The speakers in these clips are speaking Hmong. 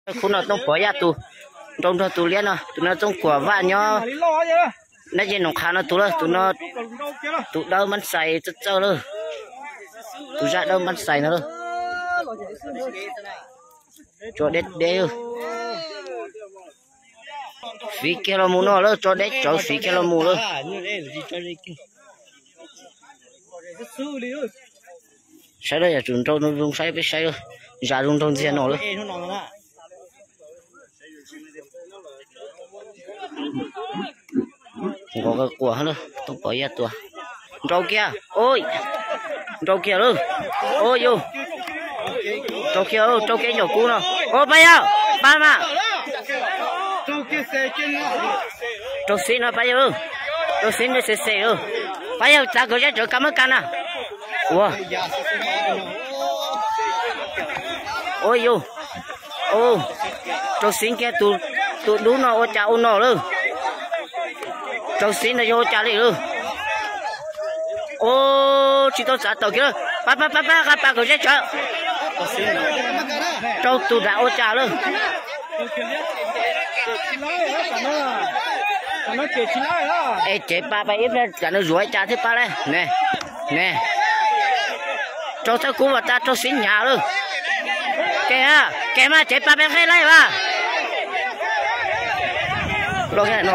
Khub no Tooj Pov Yaj tus, nrau nrog tus liab no, tus no Tooj Kuam Vaj nyob Nab Yej Noom Qha no tus lawm, tus no tus dawb mab xais txawj txawj lawm, tus zaj dawb mab xais no lawm. Tso deb deb, fiv kiag los mus no lawm, tso deb tsawv fiv kiag los mus lawm. Saib lawm, yog tsum nrau zoo zoo saib peb saib lawm, zas zoo nraug ntxiag no lawm. Nqos quas lawm, Tooj Pov Yaj tus. Nrau kiag, nrau kiag lawm. Yus, rau kiag, rau kev nyuam kub no. Pab Yaj, pab mas. Rau xib no pab Yaj, rau xib nws xem xem lawm. Pab Yaj txav kom zeb tsawv ka mab ka na. Ua, ua yus, rau xib kiag, tus dub no ua cas ua no lawm. Rau xib no yog ua cas li lawm. Tsis tau txav tawm kiag lawm, pab pab pab pab, qa pa kom zeb tsawv. Rau tus dav ua cas lawm. Es cev pa pab ib pliag tsam nws zuav cas thiaj pab lauj ne. Ne, rau thawj kub vas tas rau xib hnyav lawm. Ke, ke mas cev pa peb qheb laij vas. Los no,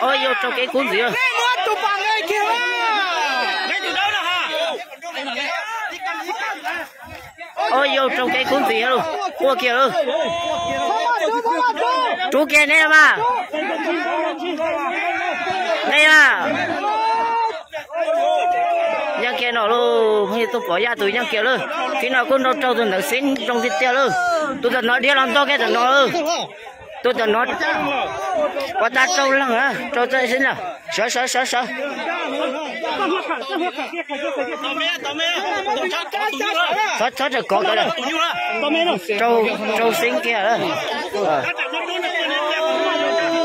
o yus rau kev kub ntxiv. O yus rau kev kub ntxiv lawm, quaj kiag lawm. Rub kiag neb mas. Neb mas, yeej kiag no lauj, phooj ywg, Tooj Pov Yaj tus yeej kiag lawm. Tib no kuj nrau raug tus ntawd xib zoo tiag tiag lawm. Tus tam no dhia los ntog kiag tam no lawm. Tus tam no ua tag rau leeg, rau txawj xib na. Sawv sawv sawv sawv. Txhob txawm kov, rau xib kiag lawm.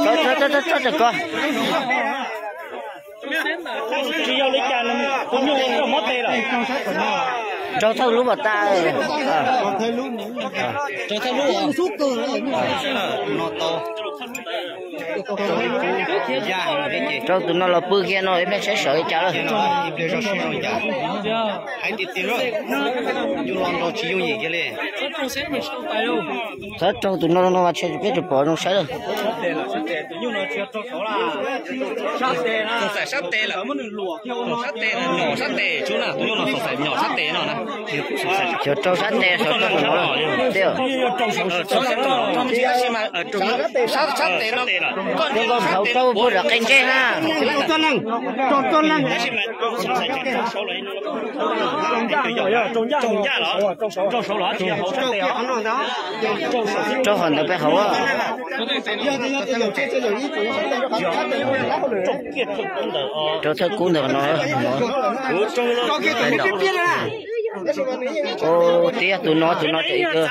Txhob txawm kov. Tsis yog li cas, tus nyuj koj mob tes lawm. Rau thawj lub pas tas. Rau thawj lub. Rau tus no los pw kiag no, ib pliag saib sawv li cas lawm. Txhob rau tus no no mas, peb tsis pom zoo saib lawm. Sab tes lawm, sab tes, nyom sab tes, tus nyuj no xoom xaim nyom sab tes no na. Xyov rau sab tes, xyov rau tus no. Sab tes no, koj nkaus hauv rau puag zam qe ntsej na. Rau qhov ntawd peb hauv. Rau thawj kub ntawd no. Tib tus no, tus no tseem ib tug.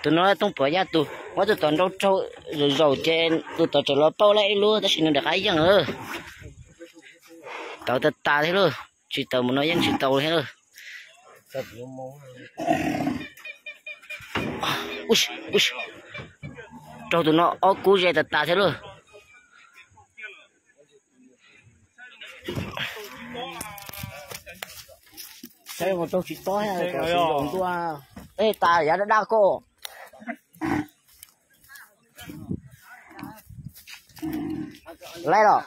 Tus no Tooj Pov Yaj tus, muab tus tom nrau raug zaum zaum ces tus tom tseem los pauj lawm ib lub tab sis nws nram qab yeej lawm. Tawv tas tas thiab lauj, tsis tawm mus no yeej tsis tau thiab lauj. Raug tus no ob kub ze tas tas thiab lauj. Saib ua raug tsis tob, ntua tej tas yav daj daj koj. Laib los?